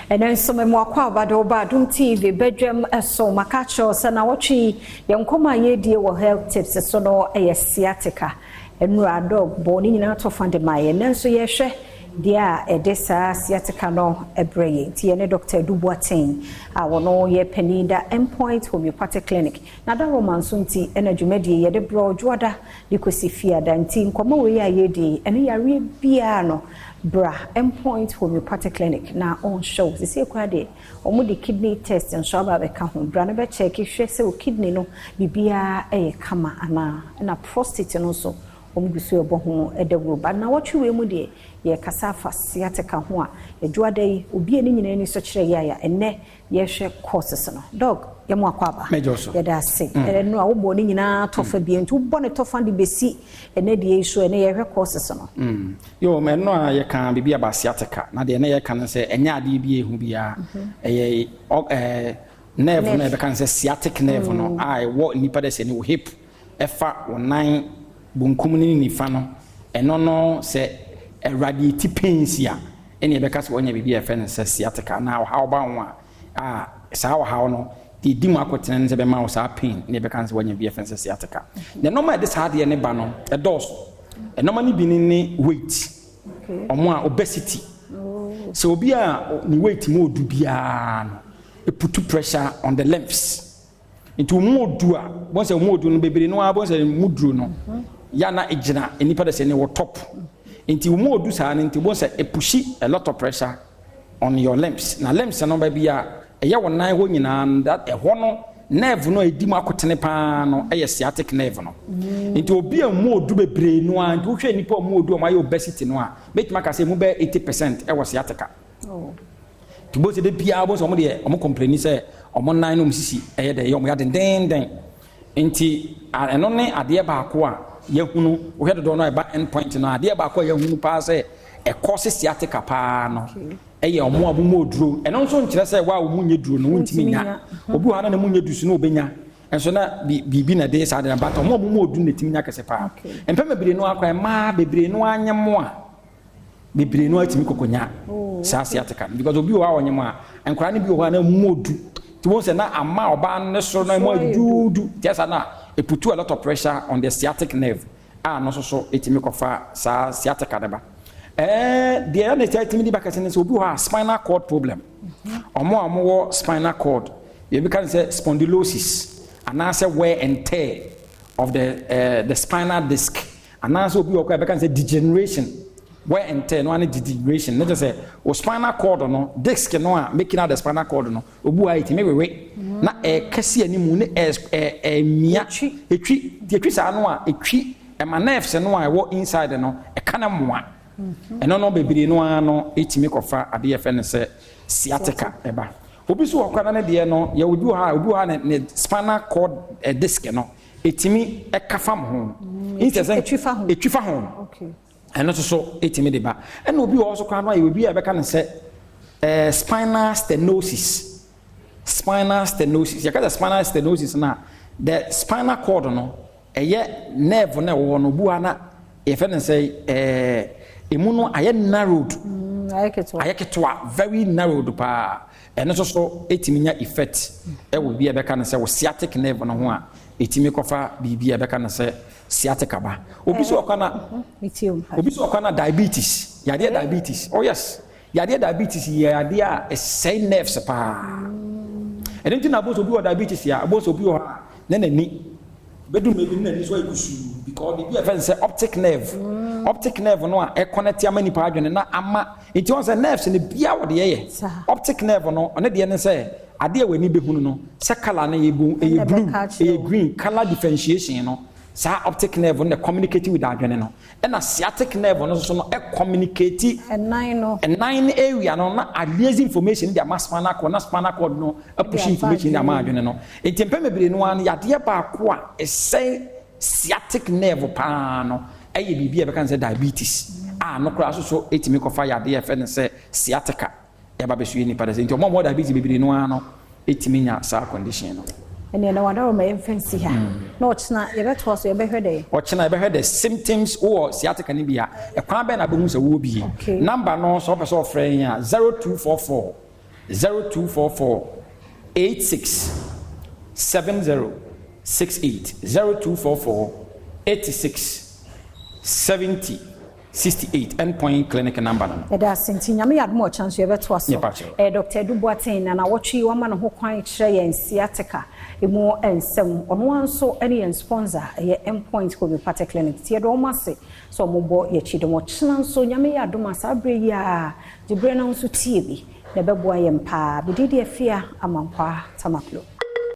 Ɛnɛ nso mema akwaaba de woba Adom TV badwam so. Maka kyerɛw sɛ na wɔtwe yɛn nkɔmɔ a yɛredie wɔ health tips so no yɛ sciatica. Nnura dog bɔ ne nyinaa to fa de ma yɛn. Nanso yɛhwɛ deɛ a ɛde saa sciatica no brɛ yɛn. Nti yɛne Dr. Edu Boateng a wɔno yɛ panin da Endpoint Homeopathic Clinic. Na da Roma nso nti ɛna dwumadie yɛde brɛ Dwoada de kɔsi Fiada. Nti nkɔmɔ wei a yɛredi ɛne yareɛ biara no, bra Endpoint Homeopathic Clinic na ɔnhwɛ wo. Sisi ekura deɛ, wɔn de kidney test nso aba abɛka ho. Bra no bɛkyɛke hwɛ sɛ o kidney no biribiara ɛyɛ kama anaa, ɛna prostate no nso wɔn gu so ɛbɔ ho ɛdawuro ba. Na wɔtwe wei mu deɛ, yɛkasa afa sciatica ho a adwuada yi obi a ne nyinaa ani so kyerɛ yɛ a ɛnɛ yɛhwɛ causes no. Doc, yɛmu akɔ aba. Mɛgye so. Yɛda ase. Ɛno a wobɔ ne nyinaa tɔfa bi, nti wobɔ ne tɔfa de bɛsi ɛnɛ deɛ yi so, ɛnɛ yɛhwɛ causes no. Yo, ɛno a yɛka biribi aba sciatica na deɛ na yɛka no sɛ ɛnyɛ adeɛ bi ehu biara, ɛyɛ nerve no yɛbɛka no sɛ sciatic nerve no a ɛwɔ nipa dɛ sɛ ne wɔ hip ɛfa wɔ nan bonkum ne nifa no. Ɛno no sɛ ɛradiate pains a, ɛne yɛbɛka sɛ wɔnya biribi a yɛfrɛ no sɛ sciatica na ɔhaw ba ho a saa ɔhaw no deɛ di mu akɔtena no sɛ bɛma wo saa pain, ne yɛbɛka sɛ wɔnya biribi a yɛfrɛ no sɛ sciatica. Na nneɛma a yɛde saa adeɛ ne ba no ɛdɔɔso. Ɛnɔɔma no bi ne ne weight, ɔmo a obesity, sɛ obi a ne weight mu odu biara no eput pressure on the limbs. Nti wɔn odu a wɔn sɛ wɔn odu no bebree no ara wɔn sɛ mu duro no yana egyina nipa de sɛ ne wɔ top. Nti wɔn odu saa no, nti wɔn sɛ epush a lot of pressure on your limbs. Na limbs no baabi a ɛyɛ wɔn nan hɔ nyinaa no, that ɛhɔ no nerve no a edi mu akotene paa no ɛyɛ sciatic nerve no. Nti obi a mu odu bebree no a, nti wohwɛ nipa a mu odu a wɔn ayɛ obesity no a, bɛtumi aka sɛ mu bɛyɛ 80% ɛwɔ sciatica. Nti bó sɛ de biara bó sɛ ɔmo deɛ ɔmo complain sɛ ɔmo nan no ɔmo sisi ɛyɛ dɛ ɛyɛ ɔmo ya dendenden. Nti ɛno ne adeɛ baako a yɛhunu. Wohwɛ dodoɔ no a ɛba end point no, adeɛ baako a yɛhunu paa sɛ ɛkɔ se sciatica paa no ɛyɛ ɔmo a ɔmo oduro. Ɛno nso nkyerɛ sɛ wa a ɔmo nye duro no wontumi nya. Obi wɔ ha na ne mu nye du so na obenya nso na biribi na ɛde saa de na but ɔmo a ɔmo mu odu na etimi nya kɛse paa. Mpɛn bebree no akora mmaa bebree no anyɛ mo a bebree no atumi kɔkɔnya saa sciatica no, because obi wɔ hɔ a ɔnyɛ mu a nkwaraa no bi wɔ hɔ a na mu odu, nti wɔn sɛ na ama ɔbaa no ne soro na mu aduduudu, nti ɛsa na eput a lot of pressure on the sciatic nerve a no nso so etumi kɔfa saa sciatica ne ba. Deɛ ɛna ɛsɛ etumi de ba kɛse ne sɛ obi wɔ hɔ a spinal cord problem. Ɔmo a ɔmo wɔ spinal cord, yɛbi ka ne sɛ spondylosis anaasɛ wear and tear of the spinal disc, anaasɛ obi wɔ hɔ a yɛbɛka ne sɛ degeneration, wear and tear no ane degeneration ne kyerɛ sɛ o spinal cord no, disc no a making out the spinal cord no, obi wɔ ha yɛtumi wewe na ɛkɛse anim ne ɛ ɛ ɛmia. Etwi. Etwi deɛ etwi saa no a etwi ɛma nerves no a ɛwɔ inside no ɛka ne mmoa. Ɛno no bebree no ara no etumi kɔfa adeɛ yɛfrɛ no sɛ sciatica ɛba. Obi so wɔ kora ne deɛ no yɛ obi wɔ ha, obi wɔ ha ne spinal cord disc no etumi ɛka fam ho. Nti sɛ etwi fa ho. Etwi fa ho. Ɛno nso so etumi de ba. Ɛna obi wɔ hɔ so koraa no ayɛ obi a yɛbɛka no sɛ spinal stenosis. Spinal stenosis, yɛka sɛ spinal stenosis na the spinal cord no ɛyɛ nerve no ɛwɔ hɔ no, obi wɔ ha na yɛfrɛ no sɛ emu no ayɛ narrowed. Ayɛ ketewa. Ayɛ ketewa, very narrowed paa. Ɛno nso so etumi nya effect ɛwɔ bi a yɛbɛka no sɛ wɔ sciatic nerve no ho a etumi kɔfa biribi a yɛbɛka no sɛ sciatica ba. Obi so wɔ kɔ na Metie wo mpa. Obi so wɔ kɔ na diabetes yadeɛ, diabetes, oh yes, yadeɛ diabetes yɛ yadeɛ a ɛsɛe nerves paa. Ɛno nti na abɔ sɛ obi wɔ diabetes a, abɔ sɛ obi wɔ hɔ a na n'ani bɛdu mmebi ne n'ani so ayɛ kusuu, because biribi a yɛfrɛ no sɛ optic nerve, optic nerve no a ɛconnect ama nipa adwene na ama. Nti wɔn sɛ nerves no bia wɔde yɛyɛ optic nerve no, ɔne deɛ ne sɛ adeɛ a w'ani bɛhunu no sɛ colour no yɛ bu ɛyɛ Ɛna blue, ɛbɛka akyerɛ ɛyɛ wo. green, colour differentiation no, saa optic nerve no na communicate with adwene no. Ɛna sciatic nerve no nso no ɛcommunicate Ɛnan no. Ɛnan no area no na aliase information de ama spinal cord, na spinal cord no apush De aba information de ama adwene. Adwene no. Nti mpɛn bebree no ara no, yadeɛ baako a ɛsɛn sciatic nerve paa no ɛyɛ biribi a yɛbɛka no sɛ diabetes a no koraa so so ɛtumi kɔfa yadeɛ a yɛfrɛ no sɛ sciatica ɛba bɛso yɛ nipa dɛ sɛ. Nti ɔmo a wɔwɔ diabetes bebree no ara no ɛtumi nya saa condition no. Ɛneɛ na wadaro ma yɛmfa nsi ha na ɔkyena yɛbɛtoa so, yɛbɛhwɛ dɛ. Ɔkyena yɛbɛhwɛ the symptoms. Wowɔ sciatica no bi a, ɛkwan bɛn na bɛhu sɛ wowɔ bi? Number no sɛ wopɛ sɛ ɔfrɛ yɛn a, 0244 0244 86 70 68, 0244 86 70 68, Endpoint Clinic number no. Ɛda ase. Nti Nyame yɛ adom a, ɔkyena nso yɛbɛtoa so. Yɛpa kyɛw. Dr Edu Boateng na nawɔtwe wama ne ho kwan kyerɛ yɛn sciatica emu nsɛm. Ɔno ara nso ne yɛn sponsor ɛyɛ Endpoint Homeopathic Clinic. Nti yɛde wɔn ase sɛ wɔbɔ yɛkyi dɔm. Ɔkyena nso, Nyame yɛ adom a, saa berɛ yi a gye berɛ no nso tie bi na ɛbɛboa yɛn paa. Bɛdidi afia Amankwaa Tamaklo.